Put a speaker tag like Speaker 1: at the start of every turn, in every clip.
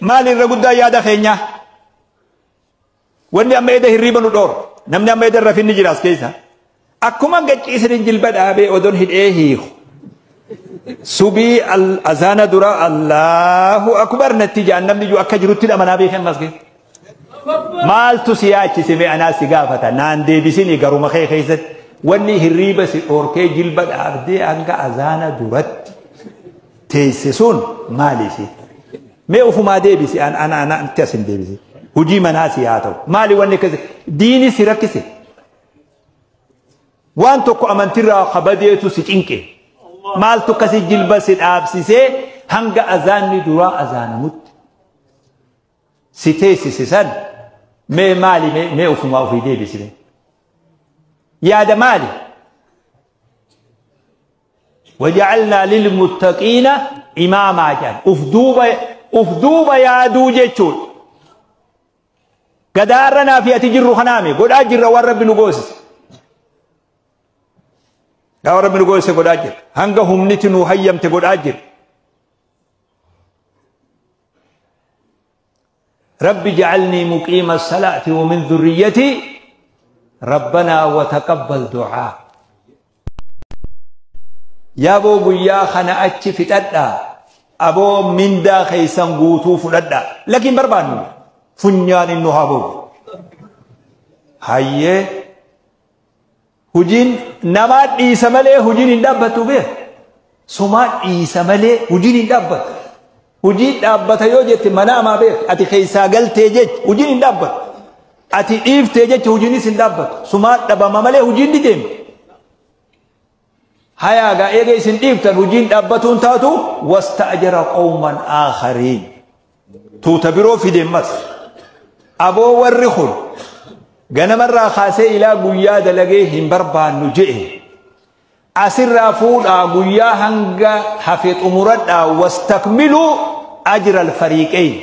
Speaker 1: Maali irra guddaa yaada keenyaa? Wanni amma eda hirriiba nu dhoor. Namni amma eda rafinni jira as keessa. Akkuma gacciisanii jilba dhaabee odoon hidhee hiiku. Subii azaana dura Allahu akbar natti jaan namni iyyuu akka jirutti amanaa beekan as keessa. Maaltu si yaachise mee anaa si gaafata naan deebisini garuma kee keessatti wanni hirriiba si dhoorkee jilba dhaabdee hanga azaana duratti teesse sun maali si? Mee ufumaa deebisi an ana ana itti as hin deebisi. Hujii manaa si haa ta'u. Maali wanni akkasi diini si rakkise? Waan tokko amantirraa kabadeetu si cinqe. Maaltu akkasi jilba si dhaabsisee hanga azaanni duraa azaanamutti si teessise san mee maali mee mee ufumaa ofii deebisi mee. Yaada maali? Waja'alnaa lilmuttaqiina imaamaa jedhan. Uf duuba uf duuba yaaduu jechuudha. Gadaarra naa fi ati jirru kanaami godhaa jirra waan rabbi nu goosise. Waan rabbi nu goosise godhaa jirra. Hanga humniti nu hayyamte godhaa jirra. Rabbi ja'alnii muqiima salaati wa min dhurriyyatii rabbanaa wa taqabbal du'aa. Yaaboo guyyaa kana achi fixadhaa. Aboo mindaa keessan guutuu fudhadhaa. Lakin barbaannu funyaan inni haa boobu. Hayyee hujiin namaa dhiisa malee hujiin hin dhaabbattu beek. Sumaa dhiisa malee hujiin hin dhaabbattu. Hujiin dhaabbata yoo jette mana amaa beek. Ati keessaa galtee jecha hujiin hin dhaabbattu. Ati dhiiftee jecha hujiinis hin dhaabbattu. Sumaa dhabama malee hujiin ni deemti. Hayaa gaa eega isin dhiiftan hujiin dhaabbatuun taatu wasta'jara qawman aakhariin. Tuuta biroo fideen mas. Aboo warri kun ganamarraa kaasee ilaa guyyaa dalagee hin barbaannu je'e. Asirraa fuudhaa guyyaa hanga hafe xumuradhaa wastakmiluu ajra alfariiqeyn.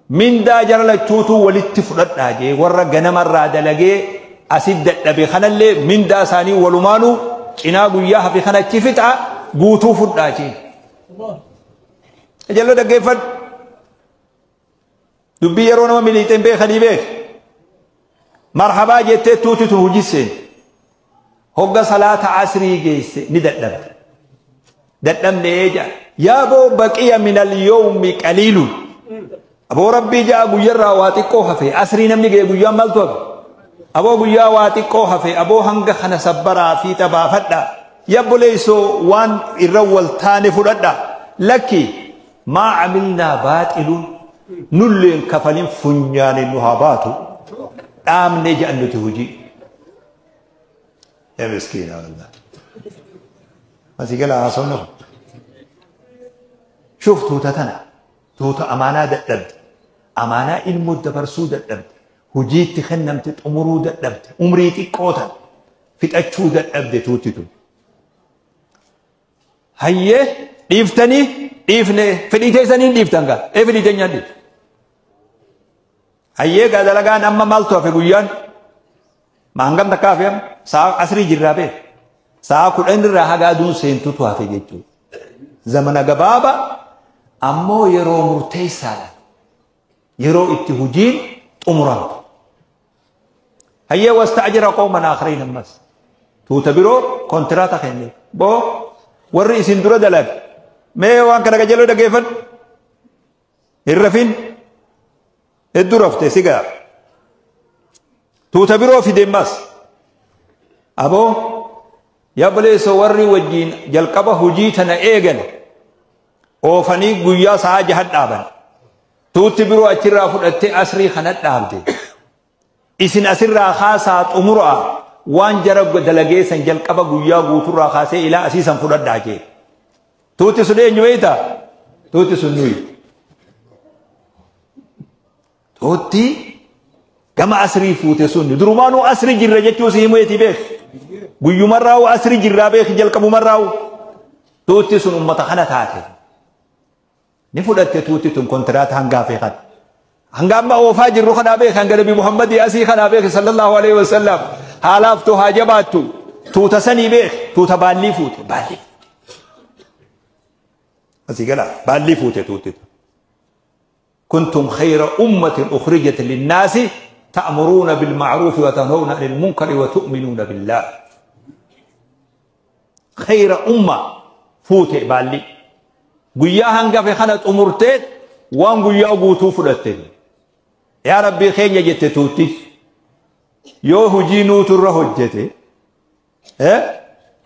Speaker 1: Mindaa jara lachuutuu walitti fudhadhaa jee warra ganamarraa dalagee asit dadhabe kanallee mindaa isaanii walumaanuu cinaa guyyaa hafe kana achi fixaa guutuu fudhaa jee. Jallo dhaggeeffadhu. Dubbii yeroo nama miliixeen beekanii beek. Marhabaa jettee tuuti tun hojii seente. Hogga salaata asrii geesse ni dadhabde. Dadhabnee jedha. Yaaboo baqiya minal yawmi qaliilun. Aboo rabbii ja'a guyyarraa waa xiqqoo hafe. Asrii namni ga'e guyyaan maaltu hafe? Aboo guyyaa waa xiqqoo hafe. Aboo hanga kana sabbaraa fiixa baafadha. Yabboleessoo waan irra wal taane fudhadha. Lakki maa amilnaa baaxiluun nulleen kafalin funyaaniin nu haa baatu. Dhaabnee jedhan nuti hojii. Yaa miskiina wallah. Asii gala haasawni kun. Shuuf tuuta tana. Tuuta amaanaa dadhabde. Amaanaa ilmoo dabarsuu dadhabde. Hojiitti kennamte xumuruu dadhabde. Umrii xiqqoo tana fixachuu dadhabde tuuti tun. Hayyee dhiiftanii dhiifne fedhii teessanii hin dhiiftan gaa. Ee fedhii teenyaan dhiifte. Hayyee gaa dalagaan amma maaltu hafe guyyaan? Ma hangam takka hafe amma? Sa'a asrii jirraa beek. Sa'a 10 irraa haga aduun seentutu hafe jechuudha. Zamana gabaaba ammoo yeroo murteessaadha. Yeroo itti hojiin xumuramtu. Hayyee wasta'jira qawman aakhariin ammas. Tuuta biroo kontiraata kenne. Boo warri isin dura dalage. Mee waan kana qajeeloo dhaggeeffadhu. Hin rafin. Hedduu rafte si ga'a. Tuuta biroo fide ammas. Aboo yaa obboleessoo warri wajjin jalqaba hojii tana eegale oofanii guyyaa sa'a jaha dhaaban. Tuutti biroo achirraa fudhattee asrii kana dhaabde. Isin asirraa kaasaa xumuraa waan jara dalagee san jalqaba guyyaa guuturraa kaasee ilaa asii san fudhadhaa jee. Tuutti sun eenyu beektaa? Tuutti sun nuyi. Tuutti gama asrii fuute sun durumaanuu asri jirra jechuu si himeeti beek. Guyyumarraa'u asri jirraa beek jalqabumarraa'u. Tuutti sun ummata kana taate. Ni fudhatte tuutti tun kontiraata hangaa fi kana. Hanga amma oofaa jirru kanaa beek hanga Nabi Muhammadii asii kanaa beek sallallahu alaihi wasallam haalaaftu haa jabaattu tuuta sanii beek tuuta baallii fuute baallii asii gala baallii fuute tuutti tun. Kuntum khayra ummatin ukhrijat linnaasi ta'muruuna bilma'ruufi wa tanhawna anil munkari wa tu'minuuna billaah. Khayra umma fuute baalli. Guyyaa hangafe kana xumurtee waan guyyaa guutuu fudhatte. Yaa Rabbii keenya jette tuutti. Yoo hujii nuutu irra hojjete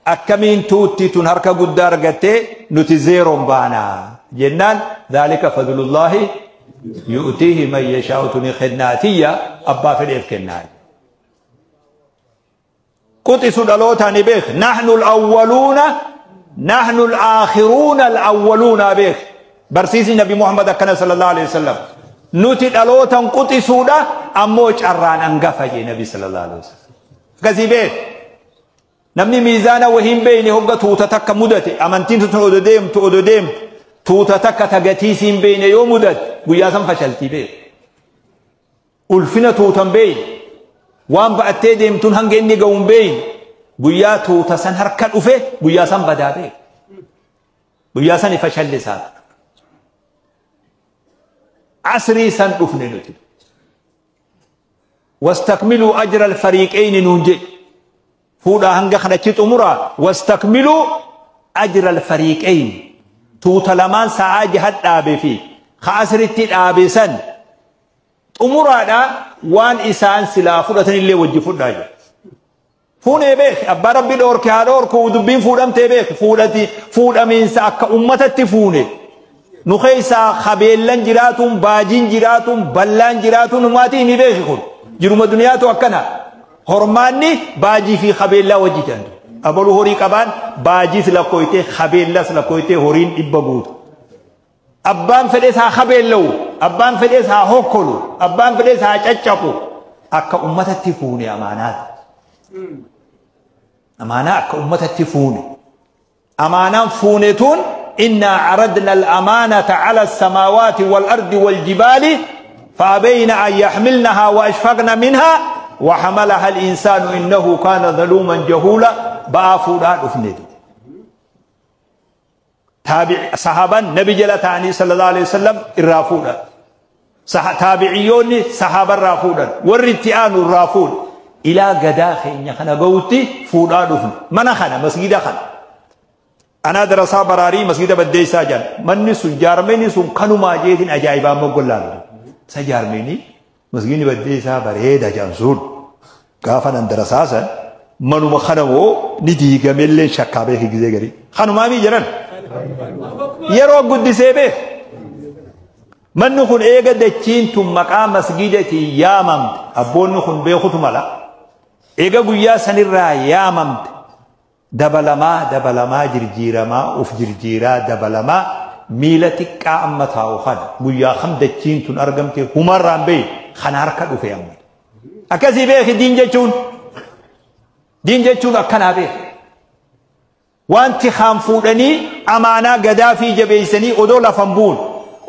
Speaker 1: akkamiin tuutti tun harka guddaa argattee nuti zeeroon baanaa jennaan dhaalika fadlullaahi yu'tiihi man yashaa'u tuni kennaatiyya abbaa fedheef kennaa. Quxisu dhalootaa ni beek nahnu al-awwaluuna nahnu al-aakhiruuna al-awwaluuna beek barsiisni Nabi Muhammad akkana sallallahu alaihi wasallam nuti dhalootan quxisuudha ammoo carraan hangafa jee Nabi sallallahu alaihi wasallam. Akkasii beek namni miizaana wahiin beeyne hogga tuuta takka mudate amantiin tun odo deemtu odo deemtu tuuta takka tagatiisii hin beeyne yoo mudate guyyaa san fashaltii beek. Ulfina tuutan beeyne waan ba'attee deemtuun hanga inni ga'u hin beeyne guyyaa tuuta san harka dhufe guyyaa san badaa beek. Guyyaa san fashalli isaa. Asrii san dhufne nuti. Wastakmiluu ajra alfariiqeyni nuun jedhe. Fuudhaa hanga kanatti xumuraa wastakmiluu ajra alfariiqeyni tuuta lamaan sa'aa jaha dhaabe fi ka asritti dhaabe san xumuraadha waan isaan silaa fudhatanillee wajji fudhaa jedhe. Fuunee beek abbaa rabbi dhoorke haa dhoorku dubbiin fuudhamtee beek fuudhati fuudhamiinsa akka ummatatti fuune. Nu keessaa kabeellan jiraatuun baajiin jiraatuun ballaan jiraatuun humaatii ni beeki kun jiruma duniyaatu akkana. Hormaanni baajii fi kabeellaa wajji jedhan. Abaluu horii qabaan baajiis lakkooytee kabeellas lakkooytee horiin dhibba guutu. Abbaan fedhees haa kabeella'u, abbaan fedhees haa hokkolu, abbaan fedhees haa caccabu. Akka ummatatti fuune amaanaati. Amaanaa akka ummatatti fuune. Amaanaan fuune tun innaa caradna al-amaanata cala as-samaawaati wal-ardi wal-jibaali fa'abayna an yaxmilnahaa wa ashfaqna minhaa وحملها الإنسان إنه كان ظلوما جهولا بآفودا دفنه تابع صحابا نبي جلتاني صلى الله عليه وسلم الرافودا تابعيون صحابا الرافودا والرتيان الرافود إلى غدا خين خنا غوتي فودا دفن من خنا مسجد خنا أنا درسا براري مسجد بدي ساجان من سن جارمني سن كانوا ما جيتين أجايبا مقولان سجارمني مسجد بدي سا بريدا جانسون gaafa nan darasaasan manuma kana moo ni diigamellee shakkaa beeke gizee garii. Kanumaamii jedhan yeroo guddisee beek manni kun eega dachiin tun maqaa masgidatiin yaamamte abboonni kun beekutu mala eega guyyaa sanirraa yaamamte dabalamaa dabalamaa jirjiiramaa uf jirjiiraa dabalamaa miila xiqqaa amma taa'u kana guyyaa kam dachiin tun argamte humarraan beeyi kana harka dhufe amma. Akkasii beeki diin jechuun diin jechuun akkanaa beeki. Wanti kaan fuudhanii amaanaa gadaa fi jabeessanii odoo lafan buun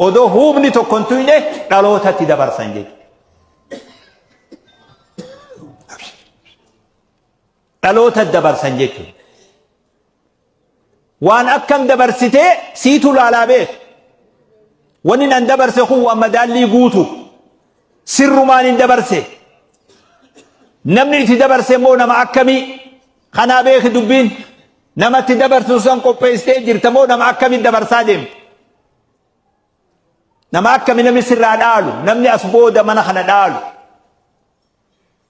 Speaker 1: odoo hubni tokko hin tuyne dhalootatti dabarsan jechuudha. Dhalootatti dabarsan jechuudha. Waan akkam dabarsitee siitu laalaa beeki. Wanni nan dabarse kun waan madaallii guutu sirrumaan hin dabarse. Namni itti dabarse immoo nama akkamii kanaa beeki dubbiin namatti dabarsu san qopheessitee jirta moo nama akkamii dabarsaa deemte. Nama akkamii namni sirraa dhaalu namni as booda mana kana dhaalu.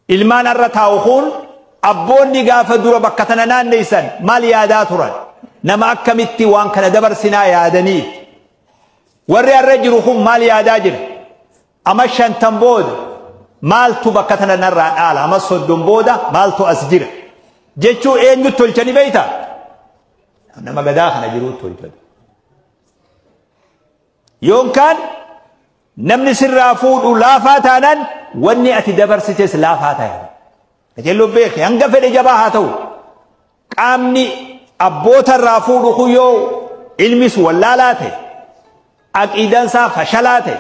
Speaker 1: Ilmaan irra taa'u kun abboonni gaafa dura bakka tana naanneessan maal yaadaa turan nama akkamitti waan kana dabarsinaa yaadanii. Warri har'a jiru kun maal yaadaa jira ama 50 booda maaltu bakka tana narraa dhaala ama 30 booda maaltu as jira jechuu eenyu tolchanii beeyta nama gadaa kana jiru tolchani. Yookaan namni sirraa fuudhu laafaa taanaan wanni ati dabarsites laafaa ta'e. Qajeelloon beeki hanga fedhe jabaa haa ta'u qaamni abboota irraa fuudhu kun yoo ilmis wallaalaa ta'e aqiidaan isaa fashalaa ta'e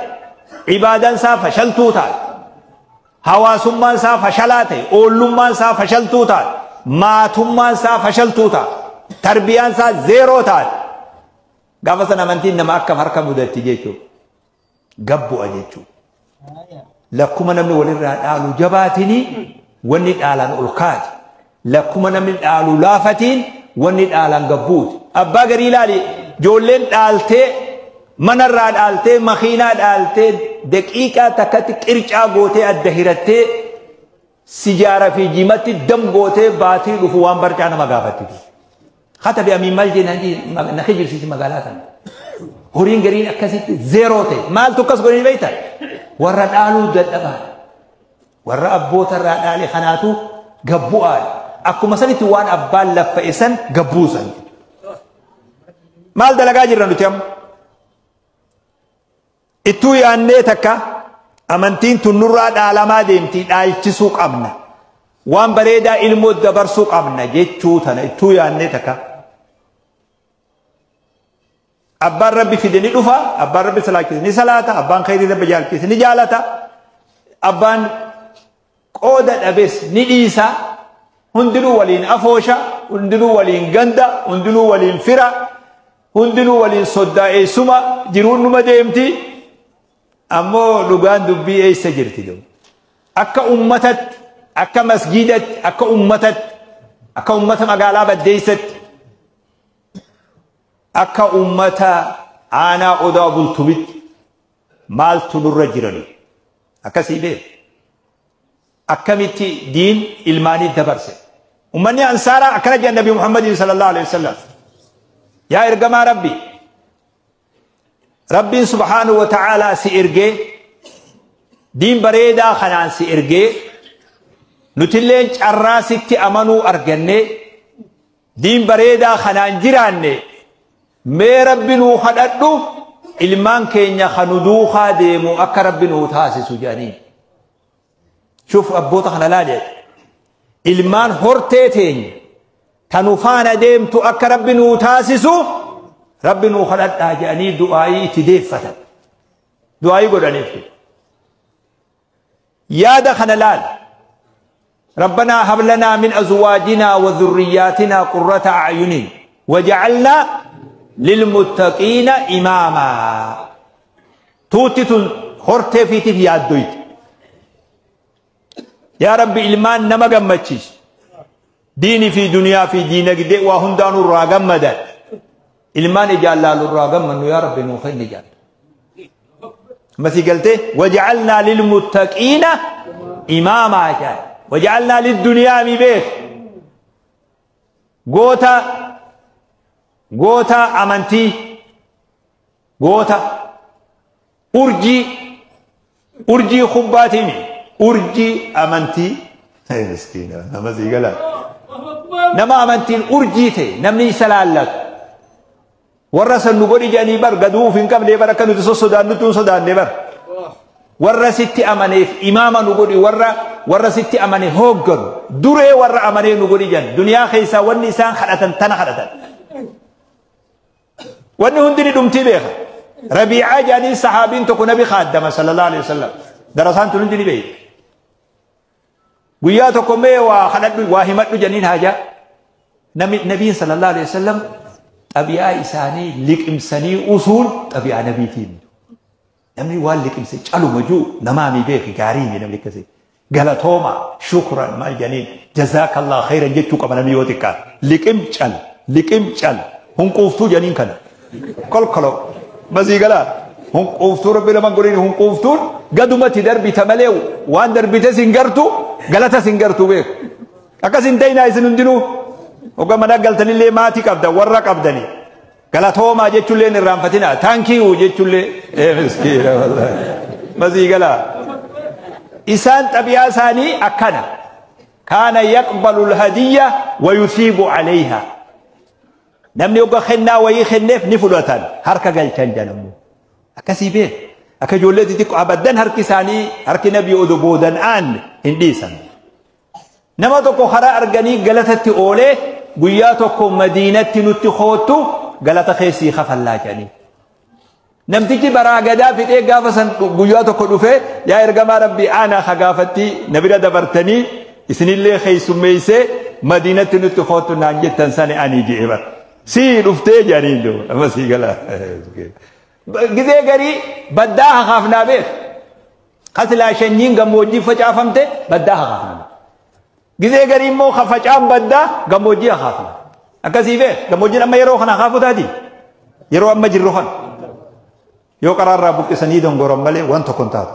Speaker 1: ibaadaan isaa fashaltuu taate hawaasummaan isaa fashalaa ta'e oollummaan isaa fashaltuu taate maatummaan isaa fashaltuu taate tarbiyaan isaa zeeroo taate gaafa sana amantiin nama akkam harka mudatti jechuudha. Gabbu'a jechuudha. Lakkuma namni walirraa dhaalu jabaatinii wanni dhaalaan ol kaati. Lakkuma namni dhaalu laafatiin wanni dhaalaan gabbuuti. Abbaa garii ilaali, ijoolleen dhaaltee, manarraa dhaaltee, makiinaa dhaaltee, daqiiqaa takkatti qircaa gootee adda hirattee, sijaara fi jimatti dam gootee baatii dhufu waan barcaa nama gaafatti. Katabi amiin maal jee na kijibsiisi magaalaa tana. Horiin gariin akkasitti zeeroo ta'e. Maaltu akkas godhanii beektaa? Warra dhaaluu dadhabaa. Warra abbootarraa dhaale kanaatu gabbu'aadha. Akkuma sanitti waan abbaan laffa'e san gabbuusan. Maal dalagaa jirra nuti amma? Ittuu yaannee takka amantiin tun nurraa dhaalamaa deemti, dhaalchisuu qabna. Waan bareedaa ilmoo dabarsuu qabna jechuu tana ittuu yaannee takka. Abbaan Rabbi fide ni dhufa, abbaan Rabbi salaachise ni salaata, abbaan khayrii Rabbi jaalchise ni jaalata, abbaan qooda dhabes ni dhiisa, hundinuu waliin afoosha, hundinuu waliin ganda, hundinuu waliin fira, hundinuu waliin soddaa eessuma, jiruun numa deemti. Ammoo dhugaan dubbii eessa jirti duuba? Akka ummatatti, akka masgiidatti, akka ummatatti, akka ummata magaalaa Baddeessatti, akka ummata aanaa Odaa Bultumitti maaltu nurra jirani? Akkasii beeku. Akkamitti diin ilmaanii dabarse? Ummanni Ansaaraa akkana jedhan Nabi Muhammadin sallallahu alaihi wasallam. Yaa ergamaa Rabbi, Rabbiin subhaanahu wa ta'aalaa si ergee, diin bareedaa kanaan si ergee, nutilleen carraa sitti amanuu arganne, diin bareedaa kanaan jiraanne, mee Rabbi nuu kadhadhu, ilmaan keenya kan nu duukaa deemu akka Rabbi nuu taasisu jedhanii. Shuf abboota kana laali. Ilmaan hortee teenya ta nu faana deemtu akka Rabbi nuu taasisu Rabbi nuu kadhadhaa jedhanii du'aayii itti deeffatan. Du'aayii godhaniif. Yaada kana laal. Rabbanaa hab lanaa min azwaajinaa wa dhurriyyaatinaa qurrata a'yunin waja'alnaa lilmuttaqiina imaamaa. Tuutti tun hortee fiitiif yaaddoyti. Yaa Rabbi, ilmaan nama gammachiisu. Diinii fi duniyaa fi diinagdee waa hundaanuu irraa gammadan. Ilmaan ijaan laalu irraa gammannu yaa Rabbi nuu kenni jaalla. Masii galtee waja'alnaa lilmuttaqiina imaamaa jaalla. Waja'alnaa lidduniyaa mi beek. Goota goota amantii, goota urjii, urjii kubbaatiimi, urjii amantii. Miskiina nama sii gala. Nama amantiin urjii ta'e namni isa laallatu. Warra san nu godhi jedhanii bar gaduu uf hin qabne bar, akka nuti sossodaannutti hin sodaanne bar. Warra sitti amaneef imaama nu godhi, warra sitti amane hoogganu, duree warra amanee nu godhi jedhan. Duniyaa keessaa wanni isaan kadhatan tana kadhatan. Wanni hundi ni dhumtii beeka. Rabiicaa jedhanii sahaabiin tokko nabi khaaddama sallallahu alaihi wasallam. Darasaan tun hundi ni beekti. Guyyaa tokko mee waa kadhadhu, waa himadhu jedhaniin haajaa. Nabiin sallallahu alaihi wasallam xabi'aa isaanii liqimsanii usuun xabi'aa nabiitiin. Namni waan liqimse caluma jiru namaa mi beeki, gaarii mi namni akkasii. Galatooma, shukran maal jedhaniin, jazaakallah khairan jechuu qaba namni yoo xiqqaate. Liqim cal, liqim cal, hunquuftuu jedhaniin kana. Kolkolo masii galaa hunquuftuu Rabbi nama godhin, hunquuftuun gadumatti darbita malee waan darbite sin gartu, galata sin gartu beeku. Akkas hin ta'inaa isin hundinuu. Hogga mana galtanillee maatii qabdan, warra qabdanii. Galatoomaa jechuullee hin irraanfatinaa. Thank you jechuullee. Ee miskiina wallahi. Masii galaa. Isaan xabi'aa isaanii akkana. Kaana yaqbalu alhadiyya wa yusiibu alayha. Namni hogga kennaa wayii kenneef ni fudhatan. Harka galchan jedhamu. Akkasii beek. Akka ijoollee xixiqqoo abaddan harki isaanii harki nabii odoo boodan aanne hin dhiisan. Nama tokko karaa arganii galatatti oolee, guyyaa tokko Madiinatti nutti koottu, galata keessii kafallaa jedhanii. Namtichi baraa gadaa fixee gaafa san guyyaa tokko dhufee, yaa ergamaa Rabbii, aanaa ka gaafatti na bira dabartanii isinillee keessummeessee Madiinatti nutti koottu naan jettan sani ani je'e bara. Sii dhuftee jedhanii duuba. Amma sii gala. Gizee garii baddaa hakaafnaa beek. Kasilaa shanyiin gammoojjii facaafamte baddaa hakaafnaa. Gizee garii immoo facaan baddaa gammoojjii hakaafna. Akkasii beek gammoojjiin amma yeroo kana hakaafu taati. Yeroo amma jirru kana. Yoo qaraarraa buqqisanii dongoran malee waan tokko hin taatu.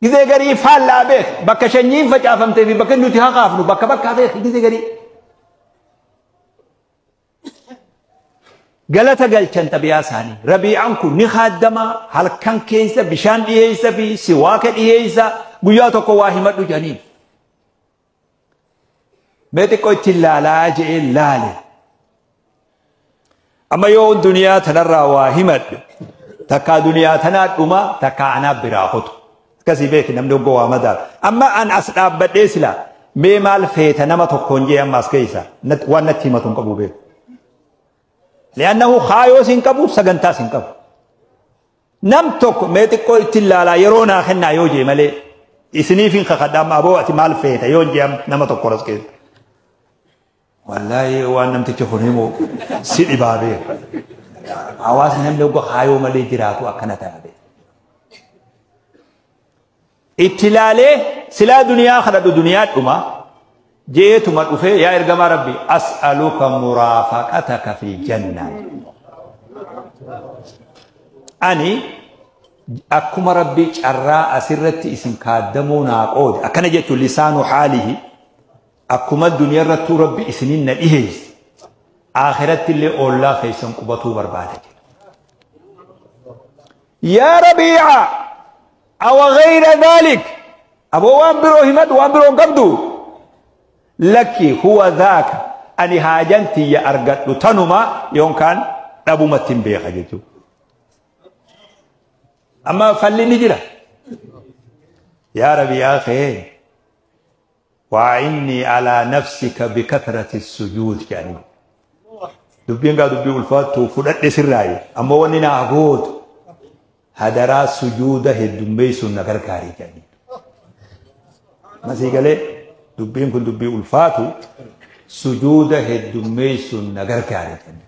Speaker 1: Gizee garii faallaa beek bakka shanyiin facaafamtee fi bakka nuti hakaafnu bakka bakkaa beek gizee garii. Galata galchan xabiyaa isaanii. Rabiicaan kun ni kaaddama halkan keessa bishaan dhiyeessa fi siwaaka dhiyeessa guyyaa tokko waa himadhu jedhaniin. Mee xiqqoo ittiin laalaa je'ee laale. Amma yoo duniyaa tanarraa waa himadhu takkaa duniyaa tanaa dhuma takkaa anaa biraa kutu. Akkasii beeki namni hoggoo waa madaala. Amma an as dhaabbadhee sila mee maal feeta nama tokkoon jee amma as keessa waan natti himatu hin qabu beeku. Li'annahu kaayoo sin qabu sagantaa sin qabu. Nam tokko mee xiqqoo ittiin laalaa yeroo naa kennaa yoo jee malee isiniif hin kakadha amma aboo ati maal feeta yoo jee nama tokko as keessa. Wallaahi waan namtichi kun himu si dhibaa beeku. Hawaasni namni hogga kaayoo malee jiraatu akkana ta'a beeku. Itti laalee silaa duniyaa kadhadhu duniyaa dhuma jeetuma dhufee yaa ergamaa rabbi as'aluka muraafaqataka fil janna. Ani akkuma rabbi carraa asirratti isin kaaddamuu naa qoode akkana jechuun lisaanu haalihi akkuma duniyaa irrattuu rabbi isinin na dhiheesse akhiratti illee oollaa keessan qubatuu barbaada jedha. Yaa Rabiica awa gayra dhaalik aboo waan biroo himadhu waan biroo hin qabdu lakki huwa dhaaka ani haajan tiyya argadhu tanuma yookaan dhabumatti hin beeka jechuudha. Amma falli ni jira. Yaa Rabii'aa kee وأعني على نفسك بكثرة السجود يعني دبين قال دبي الفاتو فدد سراي أما وني نعبود هدرا سجوده الدمبي سنة كركاري يعني ما سيقالي دبين كن دبي الفاتو سجوده الدمبي سنة كركاري يعني